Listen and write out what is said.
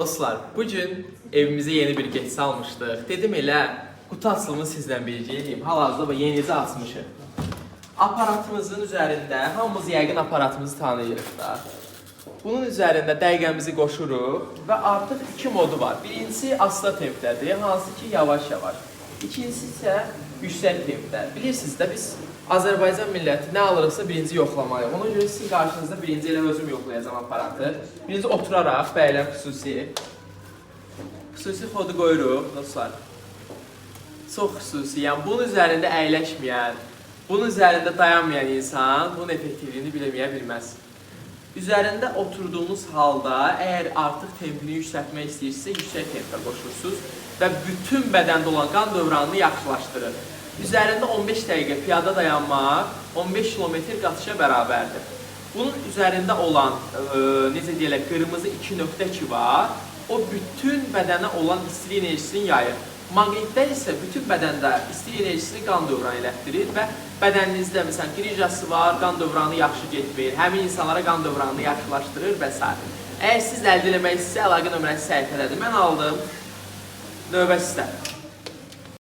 Dostlar, bu gün evimizə yeni bir getsi almışdıq. Dedim elə qutu açılımı sizlə birgə eləyim. Hal-hazırda bax yenicə açmışıq. Aparatımızın üzərində hamımız yəqin aparatımızı tanıyırıq da. Bunun üzərində dəqiqəmizi qoşuruq və artıq iki modu var. Birincisi asta tempdədir, hansı ki yavaş-yavaş. İkincisi isə yüksək tempdə. Bilirsiniz də biz Azərbaycan milləti nə alırıqsa birinci yoxlamalıyıq. Ona görə sizin qarşınızda birinci elə özüm yoxlayacağam aparatı. Birinci oturaraq, bəylər xüsusi. Xüsusi xodu qoyuruq dostlar. Çox xüsusi. Yəni bunun üzərində əyləşməyən, bunun üzərində dayanmayan insan bunun effektivliyini biləməyə bilməz. Üzərində oturduğunuz halda əgər artıq tempini yüksəltmək istəyirsinizsə, yüksək tempə qoşursunuz və bütün bədəndə olan qan dövranını yaxşılaşdırır. Üzərində 15 dəqiqə piyada dayanmaq 15 kilometr qaçışa bərabərdir. Bunun üzərində olan, necə deyirlər, qırmızı iki nöqtə ki var, o bütün bədənə olan istilik enerjisini yayır. Maqnitlər isə bütün bədəndə istilik enerjisini qan dövranı elətdirir və bədəninizdə məsələn qrıjası var, qan dövranı yaxşı getmir, həmin insanlara qan dövranını yaxşılaşdırır və s. Əgər siz də əldə eləmək istəyirsinizsə, əlaqə nömrəsi səhifədədir. Mən aldım. Növbə sizdə.